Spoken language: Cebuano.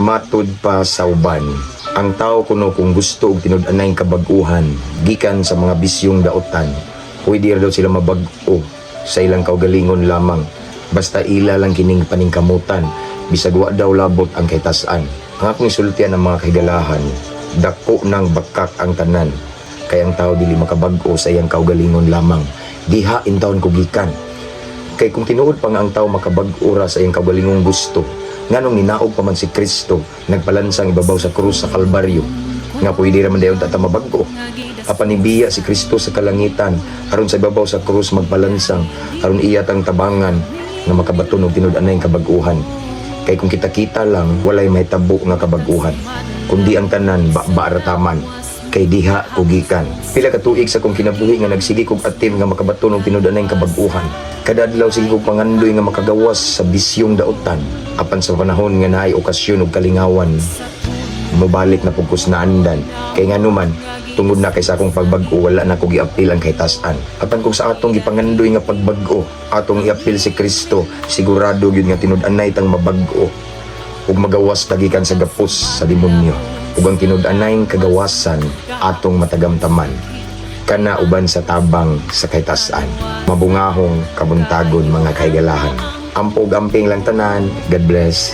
Matud pa sa uban, ang tao kuno kung gusto og tinud-anay kabag-uhan gikan sa mga bisyong daotan, pwede ra daw sila mabag-o sa ilang kaugalingon lamang. Basta ila lang kining paningkamutan, bisag wa daw labot ang kahitasan. Ang akong isultian ng mga kahigalahan, dako ng bakak ang tanan. Kay ang tao dili makabag-o sa iyang kaugalingon lamang. Diha intawon ko gikan. Kay kung tinuod pa nga ang tao makabag-o ra sa iyang kaugalingong gusto, nganong ninaog pa man si Kristo, nagpalansang ibabaw sa krus sa Kalbaryo, nga pwede ra man dayon ta mabag-o? Apan nibiya si Kristo sa kalangitan aron sa ibabaw sa krus magpalansang, aron iya tang tabangan nga makabaton og tinud-anay kabag-uhan. Kay kung kita-kita lang, walay mahitabo nga kabag-uhan, kundi ang tanan ba ra taman kay diha ko gikan. Pila ka tuig sa kong kinabuhi nga nagsige kog atim nga makabaton og tinud-anay kabag-uhan. Kada adlaw sige kog pangandoy nga makagawas sa bisyong daotan. Apan sa panahon nga naay okasyon og kalingawan, mobalik na pud ko sa naandan. Kay nganuman, tungod na kay sa akong pagbag-o, wala na ko giapil ang kahitasan. Apan kung sa atong gipangandoy nga pagbag-o, atong iapil si Kristo, sigurado gyud nga tinud-anay tang mabag-o ug magawas ta gikan sa gapos sa demonyo. Ug ang tinud-anay kagawasan atong matagamtaman kana uban sa tabang sa kahitasan. Mabungahong kabuntagon, mga kahigalahan. Ampo ug amping lang tanan. God bless.